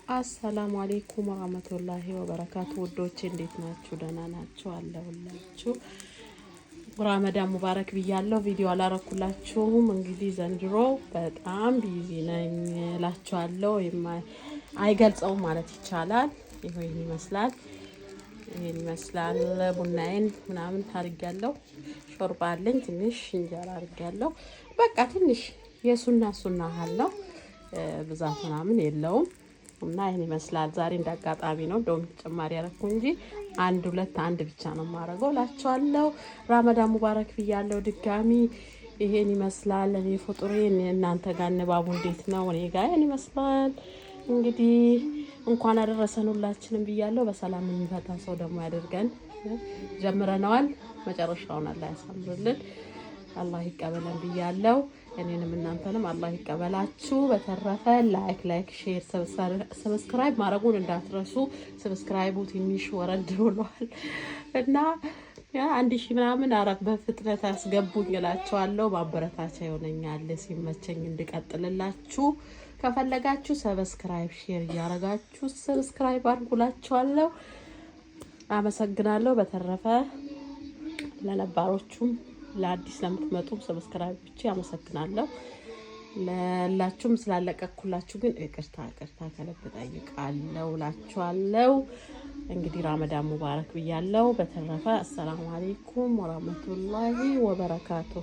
አሰላሙ አሌይኩም ወራህመቱላሂ ወበረካቱ። ውዶቼ እንዴት ናችሁ? ደህና ናችሁ? አለሁላችሁ። ራመዳን ሙባረክ ብያለሁ። ቪዲዮ አላረኩላችሁም። እንግዲህ ዘንድሮ በጣም busy ነኝ እላችኋለሁ። አይገልጸውም ማለት ይቻላል። ይሄን ይመስላል፣ ይሄን ይመስላል። ቡናዬን ምናምን አድርጊያለሁ። ሾርባ አለኝ፣ ትንሽ እንጀራ አድርጊያለሁ። በቃ ትንሽ የሱና ሱና አለው፣ ብዛት ምናምን የለውም። እና ይህን ይመስላል። ዛሬ እንዳጋጣሚ ነው እንደውም ተጨማሪ ያደረኩ እንጂ አንድ ሁለት አንድ ብቻ ነው የማደርገው እላችኋለሁ። ራመዳን ሙባረክ ብያለሁ ድጋሚ። ይሄን ይመስላል። እኔ ፍጡሬ እናንተ ጋር ንባቡ እንዴት ነው? እኔ ጋር ይሄን ይመስላል። እንግዲህ እንኳን አደረሰን ሁላችንም ብያለሁ። በሰላም የሚፈታ ሰው ደግሞ ያደርገን። ጀምረነዋል፣ መጨረሻውን አላህ ያሳምርልን። አላህ ይቀበለን ብያለሁ። እኔንም እናንተንም አላህ ይቀበላችሁ። በተረፈ like like share subscribe ማድረጉን እንዳትረሱ። Subscribe ኡ ትንሽ ወረድ ብሏል እና 1000 ምናምን አረ በፍጥነት አስገቡኝ እላቸዋለሁ። ማበረታቻ ይሆነኛል ሲመቸኝ እንድቀጥልላችሁ። ከፈለጋችሁ subscribe share እያደረጋችሁ subscribe አድርጉላችኋለሁ። አመሰግናለሁ። በተረፈ ለነባሮቹም ለአዲስ ለምትመጡ subscribe ብቻ አመሰግናለሁ። ለላችሁም ስላለቀኩላችሁ ግን ይቅርታ ይቅርታ ከልብ ጠይቃለሁ እላችኋለሁ። እንግዲህ ራመዳን ሙባረክ ብያለሁ። በተረፈ አሰላሙ አሌይኩም ወራህመቱላሂ ወበረካቱ።